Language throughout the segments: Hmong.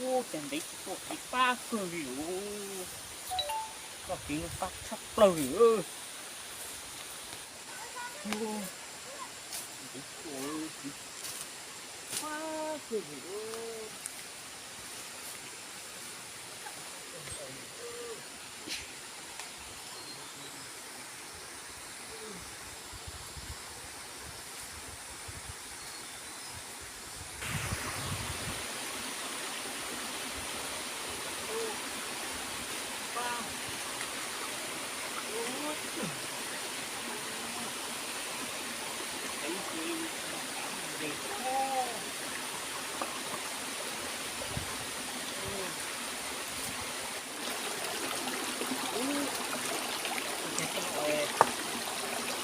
Ub, cas ntev tsis tuaj kev fab kawg li os. Txoj kev no fab tshaj plaws li. Ntev tuaj kev fab kawg li.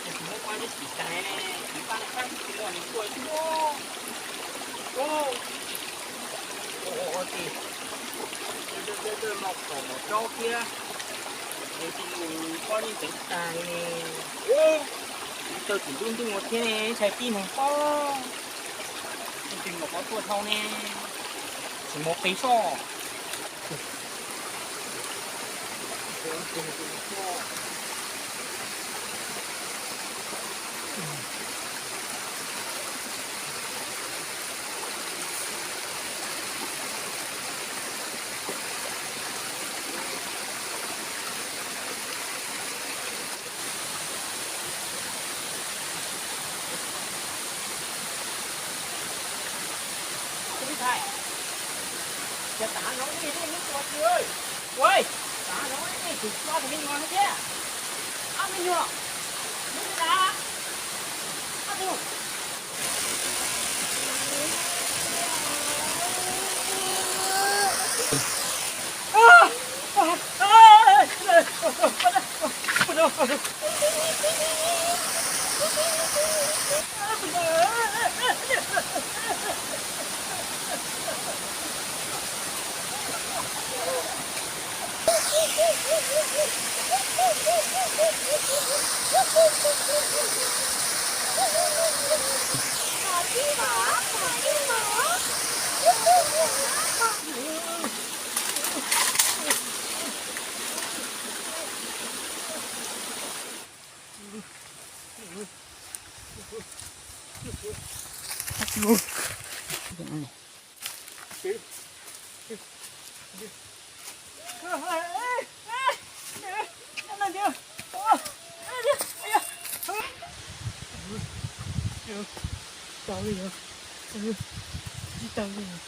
Ces tsis muab pab tib tsis tas ne, tsis pab pab tsis muaj nws tuaj ub. Ua ua ua ces dawj dawj dawj mos kom mos tsaub thiab, ces tsis mus pab tib teev tag ne. Ub, tsis tau tsis ntub ntub ua thiab ne, ntshai tib neeg pob. Tsis mus qhov tuaj dhau ne, tsis mus qis soj. Ua li thais, cas tav no ib leeg nyob tua tsis, ua, tav no ib leeg tus pab tus me nyuam no thiab, ob me nyuam, nyob li cas, ob tug. Tau li yog, tsis tau li yog.